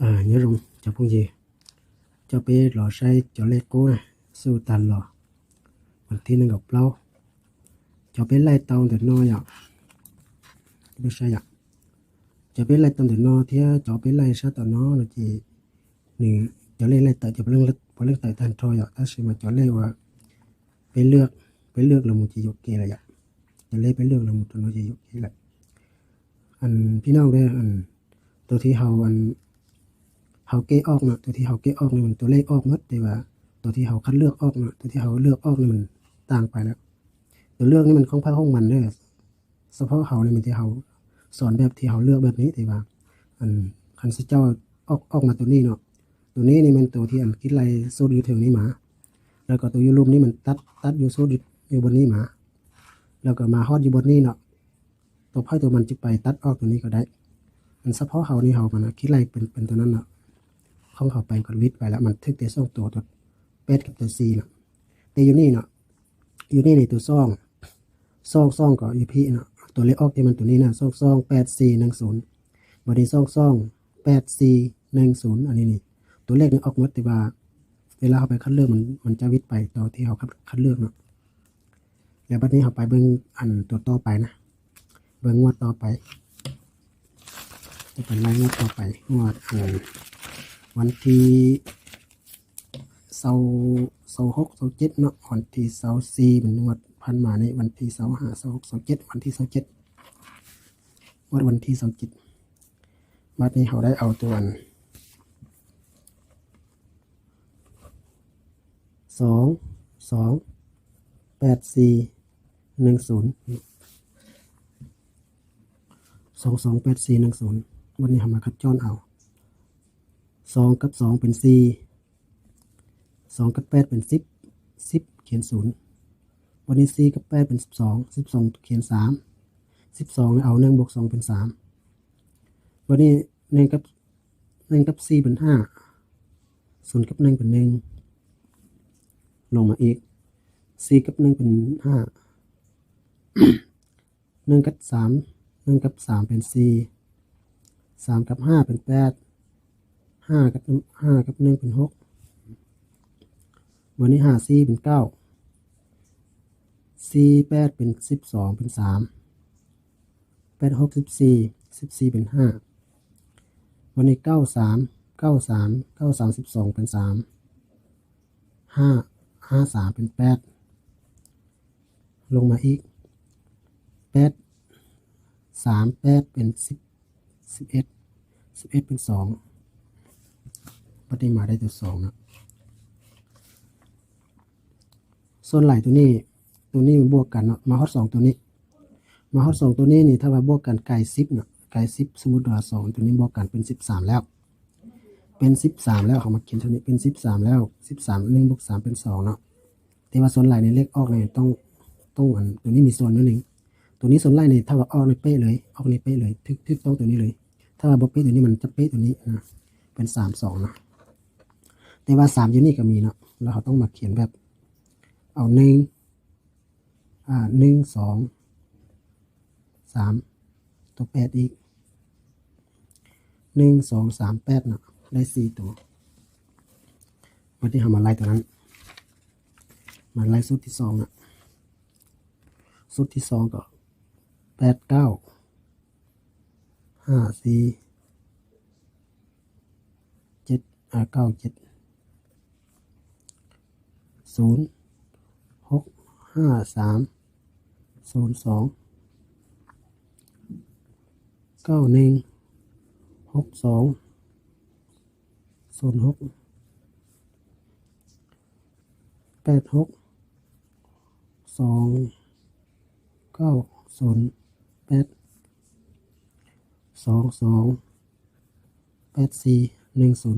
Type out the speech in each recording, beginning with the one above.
Ờ, nhớ rồi, chào Phong Di. Cho bé lò say, cho lê cô này, sư tàn lò. Mình thi nâng gọc plau. Cho bé lai tàu từ no nhở. Bé say nhở. Cho bé lai tàu từ no, thì cho bé lai sát tàu no, nó chỉ, nửa, cho lê lai tàu, cho bé lưng, bé lưng tàu tàn trôi nhở. Ta sẽ mà cho lê qua, bé lược, bé lược là một chỉ dụ kì là nhở. ຈະເລີຍໄປເລືອກລະໝູດຕົວນ້ອຍຈະຢູ່ທີ່ແຫຼະ. ອັນ ພີ່ນ້ອງເດີ ອັນ ຕົວທີ່ເຮົາ ອັນ ເຮົາແກະອອກເນາະ, ຕົວທີ່ເຮົາແກະອອກນີ້ມັນຕົວເລກອອກໝົດ, ແຕ່ວ່າຕົວທີ່ເຮົາຄັດເລືອກອອກເນາະ, ຕົວທີ່ເຮົາເລືອກອອກນີ້ມັນຕ່າງໄປແລ້ວ. ຕົວເລືອກນີ້ມັນຂອງໃຜຂອງມັນເດີ, ສະເພາະເຮົານີ້ມີແຕ່ເຮົາສອນແບບທີ່ເຮົາເລືອກແບບນີ້. ແຕ່ວ່າ ອັນ ຄັນເຈົ້າອອກ ອອກມາຕົວນີ້ເນາະ, ຕົວນີ້ນີ້ແມ່ນຕົວທີ່ ອັນ ຄິດໄລ່ສູດຢູ່ເທິງນີ້ມາ, ແລ້ວກໍຕົວຢູ່ລຸ່ມນີ້ມັນຕັດ ຕັດຢູ່ສູດຢູ່ ຢູ່ບ່ອນນີ້ມາ. ແລ້ວກໍມາຮອດຢູ່ບ່ອນນີ້ເນາະ, ຕົວໃຜຕົວມັນຈະໄປຕັດອອກຕົວນີ້ກໍໄດ້. ອັນສະເພາະເຮົານີ້ ເຮົາມັນຄິດໄລ່ເປັນ ເປັນຕົວນັ້ນເນາະ, ຂອງເຮົາໄປກໍວິດໄປແລ້ວ, ມັນຖືກແຕ່ສອງຕົວ ຕົວແປດກັບຕົວສີ່ເນາະ. ແຕ່ຢູ່ນີ້ເນາະ, ຢູ່ນີ້ນີ້ຕົວສອງ ສອງ ສອງກໍຢູ່ພີ້ເນາະ, ຕົວເລກອອກທີ່ມັນຕົວນີ້ນະ ສອງສອງແປດສີ່ໜຶ່ງສູນ ບັດນີ້ ສອງສອງແປດສີ່ໜຶ່ງສູນ ອັນນີ້ນີ້ ຕົວເລກນີ້ອອກໝົດ, ແຕ່ວ່າເວລາເຮົາໄປຄັດເລືອກ ມັນ ມັນຈະວິດໄປຕໍ່ທີ່ເຮົາຄັດ ຄັດເລືອກເນາະ. ແລ້ວບັດນີ້ເຮົາໄປເບິ່ງອັນຕົວຕໍ່ໄປນະ, ເບິ່ງງວດຕໍ່ໄປ, ຈະເປັນລາຍງວດຕໍ່ໄປ, ງວດອັນ ວັນທີຊາວ ຊາວຫົກ ຊາວເຈັດເນາະ, ວັນທີຊາວສີ່ ແມ່ນງວດຜ່ານມານີ້, ວັນທີຊາວຫ້າ ຊາວຫົກ ຊາວເຈັດ ວັນທີຊາວເຈັດ ງວດວັນທີຊາວເຈັດ. ບັດນີ້ເຮົາໄດ້ເອົາຕົວອັນ ສອງສອງແປດສີ່ໜຶ່ງສູນ ສອງສອງແປດສີ່ໜຶ່ງສູນ ບັດນີ້ເຮົາມາຄັດຈ້ອນເອົາ ສອງກັບສອງເປັນສີ່ ສອງກັບແປດເປັນສິບ ສິບຂຽນສູນ ບັດນີ້ສີ່ກັບແປດເປັນສິບສອງ ສິບສອງຂຽນສາມ ສິບສອງ ເອົາໜຶ່ງບວກສອງເປັນສາມ ບັດນີ້ໜຶ່ງກັບ ໜຶ່ງກັບສີ່ເປັນຫ້າ ສູນກັບໜຶ່ງເປັນໜຶ່ງ ລົງມາອີກ ສີ່ກັບໜຶ່ງເປັນຫ້າ ໜຶ່ງກັບສາມ ໜຶ່ງກັບສາມເປັນສີ່ ສາມກັບຫ້າເປັນແປດ ຫ້າກັບ ຫ້າກັບໜຶ່ງເປັນຫົກ ບັດນີ້ຫ້າສີ່ເປັນເກົ້າ ສີ່ແປດເປັນສິບສອງເປັນສາມ ແປດຫົກສິບສີ່ ສິບສີ່ເປັນຫ້າ ບັດນີ້ເກົ້າສາມ ເກົ້າສາມ ເກົ້າສາມສິບສອງເປັນສາມ ຫ້າ ຫ້າສາມເປັນແປດ ລົງມາອີກ ແປດສາມແປດເປັນສິບ ສິບເອັດ ສິບເອັດເປັນສອງ ບັດນີ້ມາໄດ້ຕົວສອງເນາະ. ສ່ວນຫຼາຍຕົວນີ້ ຕົວນີ້ມັນບວກກັນເນາະ ມາຮອດສອງຕົວນີ້ ມາຮອດສອງຕົວນີ້ນີ້ ຖ້າວ່າບວກກັນກາຍສິບເນາະ ກາຍສິບ ສົມມຸດວ່າສອງຕົວນີ້ບວກກັນເປັນສິບສາມແລ້ວ ເປັນສິບສາມແລ້ວ ເຮົາມາຂຽນເທົ່ານີ້ເປັນສິບສາມແລ້ວ ສິບສາມ ໜຶ່ງບວກສາມເປັນສອງເນາະ ແຕ່ວ່າສ່ວນຫຼາຍໃນເລກອອກນີ້ຕ້ອງ ຕ້ອງອັນ ຕົວນີ້ມີສ່ວນໜ້ອຍໜຶ່ງ ຕົວນີ້ສ່ວນຫຼາຍນີ້ ຖ້າວ່າອອກນີ້ເປະເລີຍ ອອກນີ້ເປະເລີຍ ຖືກ ຖືກຕ້ອງຕົວນີ້ເລີຍ ຖ້າວ່າບໍ່ເປະຕົວນີ້ ມັນຈະເປະຕົວນີ້ນະ ເປັນສາມສອງນະ ແຕ່ວ່າສາມຢູ່ນີ້ກໍມີເນາະ ແລ້ວເຮົາຕ້ອງມາຂຽນແບບ ເອົາໜຶ່ງ ອ່າ ໜຶ່ງ ສອງ ສາມ ຕົວແປດອີກ ໜຶ່ງ ສອງ ສາມ ແປດເນາະ ໄດ້ສີ່ຕົວ ບັດນີ້ເຮົາມາໄລ່ຕົວນັ້ນ ມາໄລ່ສູດທີສອງເນາະ ສູດທີສອງກໍ ແປດເກົ້າ ຫ້າສີ່ ເຈັດ ເກົ້າເຈັດ ສູນ ຫົກຫ້າສາມ ສູນສອງ ເກົ້າໜຶ່ງ ຫົກສອງ ສູນຫົກ ແປດຫົກ ສອງເກົ້າສູນແປດ ສອງສອງແປດສີ່ໜຶ່ງສູນ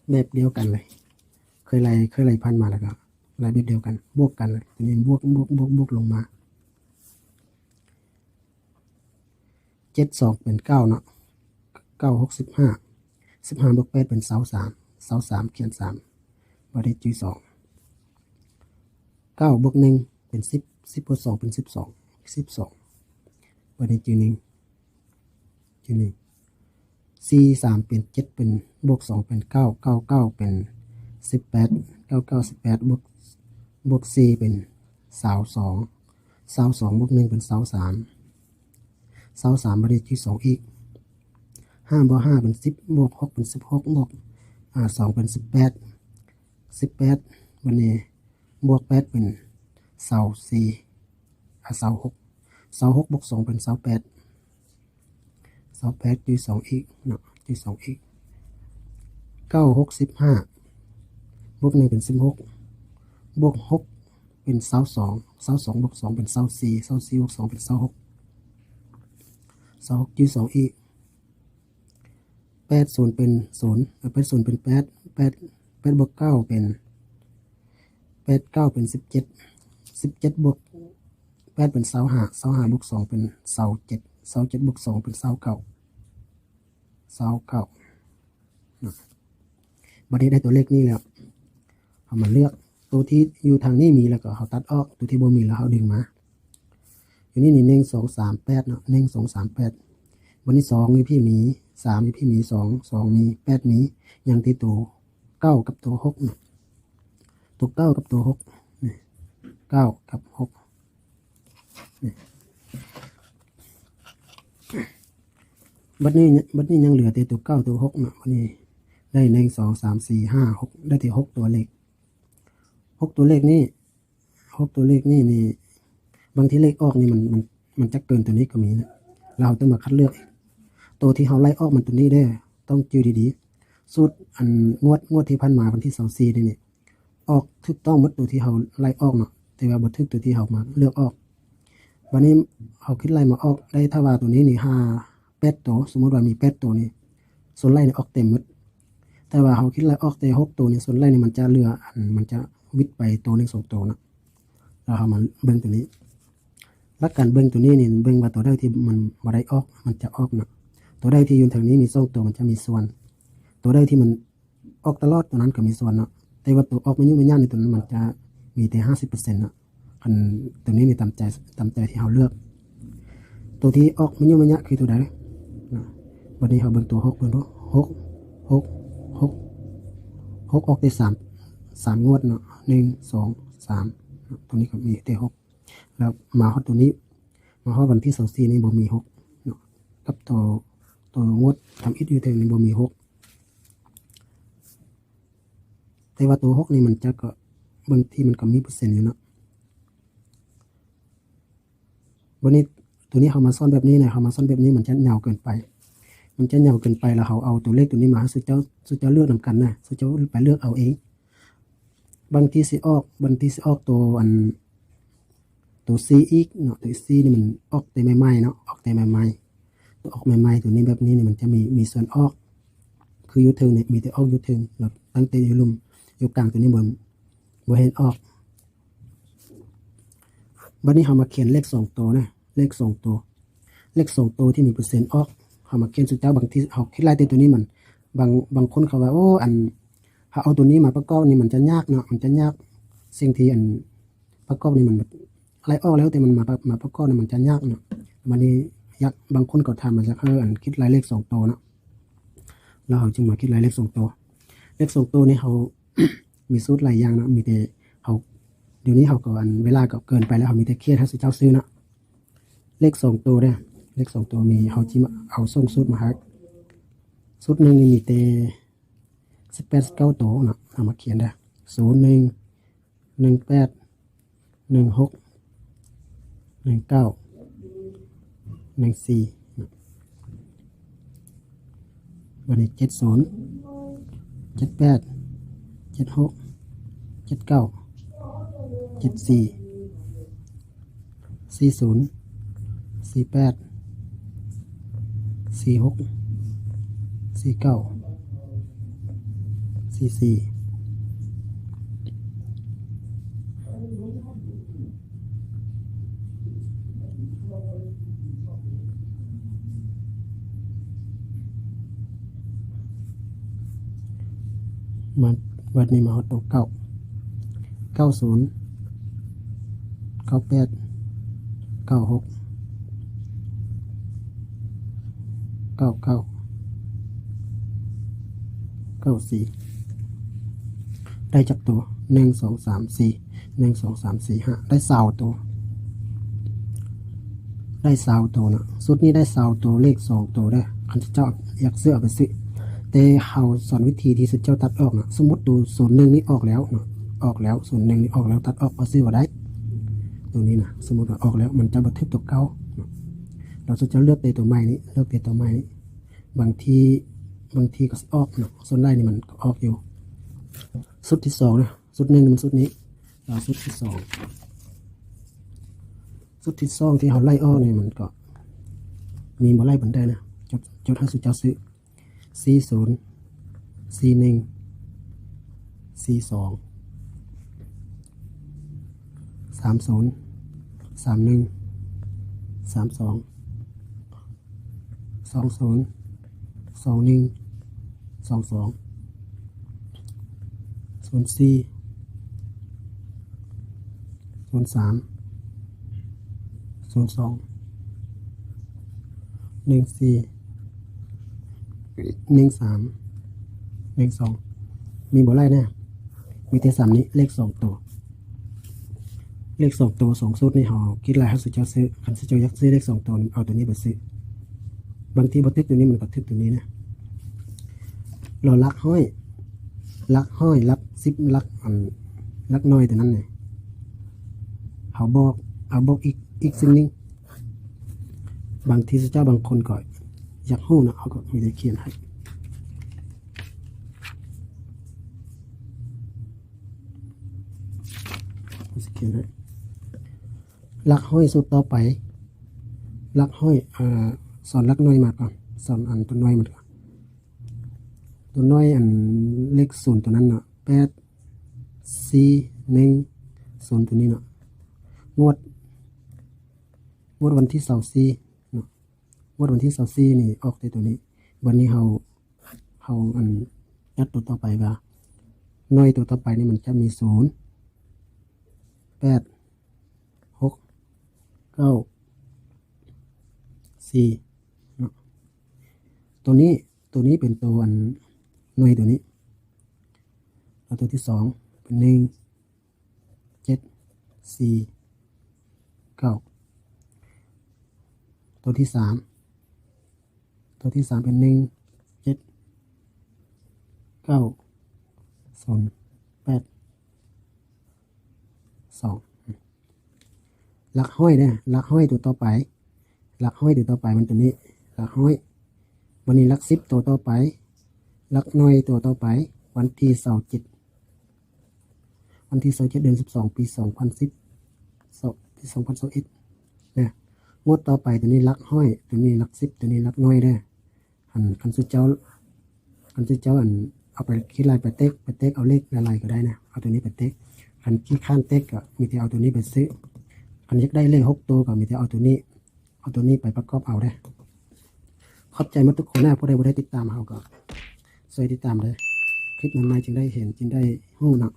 ແບບດຽວກັນເລີຍ ເຄີຍໄລ່ ເຄີຍໄລ່ຜ່ານມາແລ້ວກໍໄລ່ແບບດຽວກັນ ບວກກັນເລີຍ ຕົວນີ້ບວກ ບວກ ບວກ ບວກລົງມາ ເຈັດສອງເປັນເກົ້າເນາະ ເກົ້າຫົກສິບຫ້າ ສິບຫ້າບວກແປດເປັນຊາວສາມ ຊາວສາມຂຽນສາມ ບາດນີ້ຈື່ສອງ ເກົ້າບວກໜຶ່ງເປັນສິບ ສິບບວກສອງເປັນສິບສອງ ສິບສອງ ບາດນີ້ຈື່ໜຶ່ງ ຈື່ໜຶ່ງ ສີ່ສາມເປັນເຈັດ ເປັນ ບວກສອງເປັນເກົ້າ ເກົ້າເກົ້າເປັນສິບແປດ ເກົ້າເກົ້າສິບແປດ ບວກ ບວກສີ່ເປັນຊາວສອງ ຊາວສອງ ບວກໜຶ່ງເປັນຊາວສາມ ຊາວສາມ ບາດນີ້ທີ່ສອງອີກ ຫ້າບວກຫ້າເປັນສິບ ບວກຫົກເປັນສິບຫົກ ບວກ ອາ ສອງເປັນສິບແປດ ສິບແປດ ບາດນີ້ບວກແປດເປັນຊາວສີ່ ອາ ຊາວຫົກ ຊາວຫົກ ບວກສອງເປັນຊາວແປດ ຊາວແປດ ທີ່ສອງອີກເນາະ ທີ່ສອງອີກ ເກົ້າຫົກສິບຫ້າ ບວກໜຶ່ງເປັນສິບຫົກ ບວກຫົກເປັນຊາວສອງ ຊາວສອງ ບວກສອງເປັນຊາວສີ່ ຊາວສີ່ ບວກສອງເປັນຊາວຫົກ ຊາວຫົກ ທີ່ສອງອີກ ແປດສູນເປັນສູນ ເອີ ແປດສູນເປັນແປດ ແປດ ແປດບວກເກົ້າເປັນ ແປດເກົ້າເປັນສິບເຈັດ ສິບເຈັດບວກແປດເປັນຊາວຫ້າ ຊາວຫ້າບວກສອງເປັນຊາວເຈັດ ຊາວເຈັດບວກສອງເປັນຊາວເກົ້າ ຊາວເກົ້າ ບາດນີ້ໄດ້ຕົວເລກນີ້ແລ້ວ ເຮົາມາເລືອກ ໂຕທີ່ຢູ່ທາງນີ້ມີແລ້ວກໍເຮົາຕັດອອກ ໂຕທີ່ບໍ່ມີແລ້ວເຮົາດຶງມາ ຢູ່ນີ້ນີ້ ໜຶ່ງສອງສາມແປດເນາະ ໜຶ່ງສອງສາມແປດ ບາດນີ້ສອງຢູ່ພີ້ມີ ສາມຢູ່ພີ້ມີ ສອງ ສອງມີ ແປດມີ ຍັງແຕ່ໂຕເກົ້າກັບໂຕຫົກເນາະ ໂຕເກົ້າກັບໂຕຫົກ ນີ້ ເກົ້າກັບຫົກ ນີ້ ບາດນີ້ ບາດນີ້ຍັງເຫຼືອແຕ່ໂຕເກົ້າໂຕຫົກເນາະ ບາດນີ້ໄດ້ ໜຶ່ງ ສອງ ສາມ ສີ່ ຫ້າ ຫົກ ໄດ້ແຕ່ຫົກຕົວເລກ ຫົກຕົວເລກນີ້ ຫົກຕົວເລກນີ້ນີ້ ບາງທີເລກອອກນີ້ມັນ ມັນ ມັນຈະເກີນຕົວນີ້ກໍມີນະ ແລ້ວເຮົາຕ້ອງມາຄັດເລືອກ ໂຕທີ່ເຮົາໄລ່ອອກມັນຕົວນີ້ເດີ້ ຕ້ອງຈື່ດີໆ ສູດອັນງວດ ງວດທີ່ຜ່ານມາວັນທີຊາວສີ່ນີ້ນີ້ ອອກຖືກຕ້ອງໝົດໂຕທີ່ເຮົາໄລ່ອອກເນາະ ແຕ່ວ່າບໍ່ຖືກໂຕທີ່ເຮົາມາເລືອກອອກ ບາດນີ້ເຮົາຄິດໄລ່ມາອອກໄດ້ ຖ້າວ່າໂຕນີ້ນີ້ ຫ້າ ແປດໂຕ ສົມມຸດວ່າມີແປດໂຕນີ້ ສ່ວນຫຼາຍນີ້ອອກເຕັມໝົດ ແຕ່ວ່າເຮົາຄິດໄລ່ອອກແຕ່ຫົກໂຕນີ້ ສ່ວນຫຼາຍນີ້ມັນຈະເຫຼືອ ອັນ ມັນຈະຫວິດໄປໂຕໜຶ່ງສອງໂຕເນາະ ແລ້ວເຮົາມາເບິ່ງໂຕນີ້ ຫຼັກການເບິ່ງໂຕນີ້ນີ້ ເບິ່ງວ່າໂຕໃດທີ່ມັນບໍ່ໄດ້ອອກ ມັນຈະອອກເນາະ ໂຕໃດທີ່ຢູ່ທາງນີ້ມີສອງໂຕ ມັນຈະມີສ່ວນ ໂຕໃດທີ່ມັນ ອອກຕະຫຼອດຕົວນັ້ນກໍມີສ່ວນເນາະ ແຕ່ວ່າໂຕອອກມາຍຸມະຍະໃນຕົວນັ້ນມັນຈະມີແຕ່ຫ້າສິບເປີເຊັນເນາະ ອັນຕົວນີ້ນີ້ຕາມໃຈ ຕາມໃຈທີ່ເຮົາເລືອກ ຕົວທີ່ອອກມາຍຸມະຍະຄືຕົວໃດເນາະ ບາດນີ້ເຮົາເບິ່ງຕົວຫົກເບິ່ງດູ ຫົກ ຫົກ ຫົກ ຫົກອອກແຕ່ສາມ ສາມງວດເນາະ ໜຶ່ງ ສອງ ສາມ ຕົວນີ້ກໍມີແຕ່ຫົກ ແລ້ວມາຮອດຕົວນີ້ ມາຮອດວັນທີຊາວສີ່ນີ້ບໍ່ມີຫົກເນາະ ກັບຕົວ ຕົວງວດທຳອິດຢູ່ເທິງນີ້ບໍ່ມີຫົກ ແຕ່ວ່າຕົວຫົກນີ້ມັນຈະກໍ ບາງທີມັນກໍມີເປີເຊັນຢູ່ເນາະ ບາດນີ້ຕົວນີ້ເຮົາມາຊ້ອນແບບນີ້ນະ ເຮົາມາຊ້ອນແບບນີ້ມັນຈະຍາວເກີນໄປ ມັນຈະຍາວເກີນໄປ ແລ້ວເຮົາເອົາຕົວເລກຕົວນີ້ມາໃຫ້ສູ່ເຈົ້າ ສູ່ເຈົ້າເລືອກນຳກັນນະ ສູ່ເຈົ້າໄປເລືອກເອົາເອງ ບາງທີຊິອອກ ບາງທີຊິອອກໂຕອັນ ໂຕສີ່ອີກເນາະ ໂຕສີ່ນີ້ມັນອອກແຕ່ໃໝ່ໆເນາະ ອອກແຕ່ໃໝ່ໆ ໂຕອອກໃໝ່ໆ ໂຕນີ້ແບບນີ້ນີ້ມັນຈະມີ ມີສ່ວນອອກ ຄືຢູ່ເທິງນີ້ມີແຕ່ອອກຢູ່ເທິງ ແລ້ວຕັ້ງແຕ່ຢູ່ລຸ່ມ ຢູ່ກາງໂຕນີ້ບໍ່ ບໍ່ເຫັນອອກ ບາດນີ້ເຮົາມາຂຽນເລກສອງໂຕນະ ເລກສອງໂຕ ເລກສອງໂຕທີ່ມີເປີເຊັນອອກ ເຮົາມາຂຽນສູ່ເຈົ້າ ບາງທີເຮົາຄິດໄລ່ແຕ່ໂຕນີ້ມັນ ບາງ ບາງຄົນເຂົາວ່າ ໂອ້ ອັນ ເຮົາເອົາໂຕນີ້ມາປະກອບນີ້ມັນຈະຍາກເນາະ ມັນຈະຍາກ ສິ່ງທີ່ອັນ ປະກອບນີ້ມັນໄລ່ອອກແລ້ວ ແຕ່ມັນມາປະ ມາປະກອບນີ້ມັນຈະຍາກເນາະ ບາດນີ້ຢາກ ບາງຄົນກໍຖາມມາຢາກໃຫ້ອັນຄິດໄລ່ເລກສອງໂຕເນາະ ແລ້ວເຮົາຈຶ່ງມາຄິດໄລ່ເລກສອງໂຕ ເລກສອງໂຕນີ້ເຮົາ ມີສູດຫຼາຍຢ່າງເນາະ ມີແຕ່ເຮົາ ດຽວນີ້ເຮົາກໍອັນ ເວລາກໍເກີນໄປແລ້ວ ເຮົາມີແຕ່ຂຽນໃຫ້ເຈົ້າຊື່ເນາະ ເລກສອງໂຕເດີ້ ເລກສອງໂຕມີ ເຮົາຊິມາເອົາສອງສູດມາໃຫ້ ສູດໜຶ່ງນີ້ມີແຕ່ສິບແປດ ສິບເກົ້າໂຕເນາະ ເຮົາມາຂຽນເດີ້ ສູນໜຶ່ງ ໜຶ່ງແປດ ໜຶ່ງຫົກ ໜຶ່ງເກົ້າ ໜຶ່ງສີ່ ບາດນີ້ເຈັດສູນ ເຈັດແປດ ເຈັດຫົກ ເຈັດເກົ້າ ເຈັດສີ່ ສີ່ສູນ ສີ່ແປດ ສີ່ຫົກ ສີ່ເກົ້າ ສີ່ສີ່ ມາ ບາດນີ້ມາຮອດຕົວເກົ້າ ເກົ້າສູນ ເກົ້າແປດ ເກົ້າຫົກ ເກົ້າເກົ້າ ເກົ້າສີ່ ໄດ້ຈັກໂຕ? ໜຶ່ງ ສອງ ສາມ ສີ່ ໜຶ່ງ ສອງ ສາມ ສີ່ ຫ້າ ໄດ້ຊາວໂຕ ໄດ້ຊາວໂຕນະ. ຊຸດນີ້ໄດ້ຊາວໂຕ ເລກສອງໂຕເດີ. ຄັນເຈົ້າຢາກຊື້ເອົາໄປຊື້ ແຕ່ເຮົາສອນວິທີທີ່ຊຸດເຈົ້າຕັດອອກນະ. ສົມມຸດໂຕສູນໜຶ່ງນີ້ອອກແລ້ວນະ ອອກແລ້ວ ສູນໜຶ່ງນີ້ອອກແລ້ວ ຕັດອອກ ເອົາຊື້ບໍ່ໄດ້. ໂຕນີ້ນະ ສົມມຸດວ່າອອກແລ້ວ ມັນຈະບໍ່ຖືກໂຕເກົ່ານະ. ແລ້ວຊຸດເຈົ້າເລືອກແຕ່ໂຕໃໝ່ນີ້ ເລືອກແຕ່ໂຕໃໝ່ນີ້ ບາງທີ ບາງທີກໍອອກເນາະ ສ່ວນຫຼາຍນີ້ມັນກໍອອກຢູ່. ຊຸດທີສອງນະ ຊຸດໜຶ່ງມັນຊຸດນີ້ ແລ້ວຊຸດທີສອງ ຊຸດທີສອງທີ່ເຮົາໄລ່ອອກນີ້ ມັນກໍມີບໍ່ຫຼາຍປານໃດນະ. ຈົດ ຈົດໃຫ້ຊຸດເຈົ້າຊື້ ສີ່ສູນ ສີ່ໜຶ່ງ ສີ່ສອງ ສາມສູນ ສາມໜຶ່ງ ສາມສອງ ສອງສູນ ສອງໜຶ່ງ ສອງສອງ ສູນສີ່ ສູນສາມ ສູນສອງ ໜຶ່ງສີ່ ໜຶ່ງສາມ ໜຶ່ງສອງ ມີບໍ່ຫຼາຍນະ ມີແຕ່ສ່ຳນີ້ ເລກສອງໂຕ ເລກສອງໂຕ ສອງຊຸດນີ້ ເຮົາຄິດຫຼາຍ ເຮົາຊິເຈົ້າຊື້ ຄັນຊິເຈົ້າຢາກຊື້ເລກສອງໂຕ ເອົາໂຕນີ້ໄປຊື້. ບາງທີບໍ່ຖືກໂຕນີ້ ມັນກໍຖືກໂຕນີ້ນະ. ແລ້ວຫຼັກຮ້ອຍ ຫຼັກຮ້ອຍ ຫຼັກສິບ ຫຼັກ ອັນ ຫຼັກໜ່ວຍໂຕນັ້ນນີ້ ເຮົາບອກ ເຮົາບອກອີກ ອີກສິ່ງໜຶ່ງ. ບາງທີເຈົ້າບາງຄົນກໍຢາກຮູ້ນະ ເຮົາກໍມີແຕ່ຂຽນໃຫ້ ເຮົາຊິຂຽນໃຫ້. ຫຼັກຮ້ອຍຊຸດຕໍ່ໄປ ຫຼັກຮ້ອຍ ເອີ ສອນຫຼັກໜ່ວຍມາກ່ອນ ສອນອັນຕົວໜ່ວຍມາກ່ອນ ຕົວໜ່ວຍ ອັນເລກສູນຕົວນັ້ນເນາະ ແປດສີ່ໜຶ່ງສູນ ຕົວນີ້ເນາະ. ງວດ ງວດວັນທີຊາວສີ່ເນາະ ງວດວັນທີຊາວສີ່ນີ້ອອກແຕ່ຕົວນີ້. ບັດນີ້ເຮົາ ເຮົາ ອັນ ຈັດຕົວຕໍ່ໄປວ່າ ໜ່ວຍຕົວຕໍ່ໄປນີ້ມັນຈະມີສູນ ແປດ ຫົກ ເກົ້າ ສີ່ເນາະ. ຕົວນີ້ ຕົວນີ້ເປັນຕົວ ອັນ ໜ່ວຍຕົວນີ້ ແລ້ວຕົວທີສອງເປັນ ໜຶ່ງ ເຈັດ ສີ່ ເກົ້າ ຕົວທີສາມ ຕົວທີສາມເປັນ ໜຶ່ງ ເຈັດ ເກົ້າ ສູນ ແປດ ສອງ. ຫຼັກຮ້ອຍເດີ ຫຼັກຮ້ອຍຕົວຕໍ່ໄປ ຫຼັກຮ້ອຍຕົວຕໍ່ໄປມັນຕົວນີ້ ຫຼັກຮ້ອຍ. ບັດນີ້ຫຼັກສິບຕົວຕໍ່ໄປ ຫຼັກໜ່ວຍຕົວຕໍ່ໄປ ວັນທີຊາວເຈັດ ວັນທີຊາວເຈັດ ເດືອນສິບສອງ ປີສອງພັນສິບ ສອງ ປີສອງພັນຊາວເອັດນະ. ງວດຕໍ່ໄປຕົວນີ້ຫຼັກຮ້ອຍ ຕົວນີ້ຫຼັກສິບ ຕົວນີ້ຫຼັກໜ່ວຍເດີ. ອັນ ຄັນຊຸດເຈົ້າ ຄັນຊຸດເຈົ້າ ອັນ ເອົາໄປຄິດໄລ່ໄປເຕັກ ໄປເຕັກເອົາເລກໄລ່ໆກໍໄດ້ນະ ເອົາຕົວນີ້ໄປເຕັກ. ຄັນຂີ້ຄ້ານເຕັກກໍມີແຕ່ເອົາຕົວນີ້ໄປຊື້. ຄັນຢາກໄດ້ເລກຫົກໂຕກໍມີແຕ່ເອົາຕົວນີ້ ເອົາຕົວນີ້ໄປປະກອບເອົາເດ້. ຂອບໃຈໝົດທຸກຄົນນະ ຜູ້ໃດບໍ່ໄດ້ຕິດຕາມເຮົາກໍຊ່ວຍຕິດຕາມເດີ ຄລິບໃໝ່ໆຈຶ່ງໄດ້ເຫັນ ຈຶ່ງໄດ້ຮູ້ເນາະ.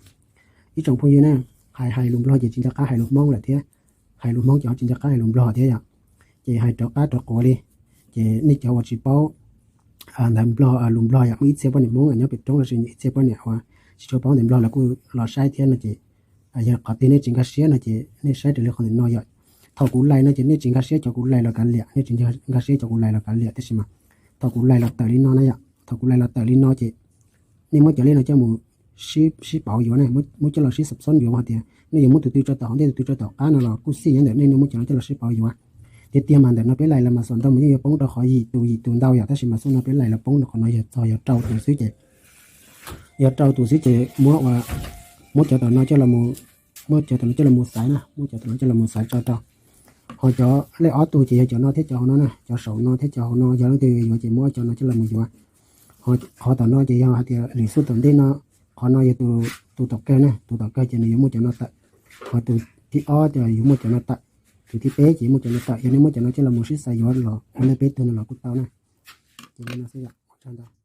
ອີ່ຈົງຜູ້ຢູ່ນະ ໃຫ້ ໃຫ້ລົມຫຼໍ່ເຈຈິນຈະກາ ໃຫ້ລົມມອງແຫຼະເທຍ ໃຫ້ລົມມອງເຈຈິນຈະກາ ໃຫ້ລົມຫຼໍ່ເທຍ ເຈໃຫ້ຕົວກາຕົວໂກເລີ ເຈນີ້ເຈວ່າຊິເປົາ ອາ ນຳຫຼໍ່ ອາ ລົມຫຼໍ່ ຢາກມີອິດເຊຍປະນີ້ ມອງອັນຍາເປັນຕົງລະຊິອິດເຊຍປະນີ້ ວ່າຊິໂຊເປົານຳຫຼໍ່ ລະກູຫຼໍ່ຊາຍທຽນນະເຈ ອາ ຢາກຂໍຕິເນຈິງກາເຊຍນະເຈ ນີ້ຊາຍແຕ່ເລື່ອງຂອງເນາະ ຢາກ ເທົ່າກູໄລນະເຈ ເນຈິງກາເຊຍ ຈອກກູໄລລະກາເລຍ ເນຈິງກາເຊຍ ຈອກກູໄລລະກາເລຍ ແຕ່ຊິມາ ເທົ່າກູໄລລະເຕີລີນອນນະ ຢາກ ເທົ່າກູໄລລະເຕີລີນອນເຈ ນີ້ມອງຈະເລນະເຈົ້າໝູ ຊິ ຊິເປົາຢູ່ນະ ໝູ ໝູຈະລອຊິສັບສົນຢູ່ວ່າເດ ນີ້ໝູຕູຕູຈະຕອກ ເດຕູຕູຈະຕອກການນະລອ ກູຊິຫຍັງເດ ນີ້ໝູຈະລອ ຈະລອຊິເປົາຢູ່ວ່າ ເດຕຽມມາເດີນະ ເປໄລລະມາສອນຕອນມື້ນີ້ ປົງຕອນຂໍຢີ່ຕູ ຢີ່ຕູນເດົາ ຢາກຕາຊິມາສອນນະ ເປໄລລະປົງຕອນຂໍນອຍ ຢາກຊອຍ ຢາກເຕົາຕູຊິເຈ ຢາກເຕົາຕູຊິເຈ ໝູວ່າ ໝູຈະຕອນນອຍ ຈະລະໝູ ໝູຈະຕອນນອຍ ຈະລະໝູສາຍນະ ໝູຈະຕອນນອຍ ຈະລະໝູສາຍ ຈອຕອ ຫໍ ຈະ ເລອອຕູເຈ ຈະນອຍ ເທຈະນອຍນະ ຈະເສົານອຍ ເທຈະນອຍນະ ຢາກເລີຍເດ ຢາກເຈ ໝູຈະນອຍ ຈະລະໝູຢູ່ວ່າ ຫໍ ຕອນນອຍ ຈະ ຢາກເດ ຫຼີສຸດຕອນເດນະ ຂໍນອຍ ຢູ່ຕູ ຕູຕອກເກີນະ ຕູຕອກເກີນ ຈະນອຍ ຢູ່ໝູຈະນອຍຕະ ຂໍຕູທີ່ອອ ຈະຢູ່ໝູຈະນອຍຕະ ຕູທີ່ເປ ຈະໝູຈະນອຍຕະ ຢາກໃນໝູຈະນອຍ ຈະລະໝູຊິສາຍ ຢາກຫຼໍ ໃນເປຕູນະຫຼໍ ກູເຕົານະ ຈະນອຍນະ ສະຍະ ຈະນອຍ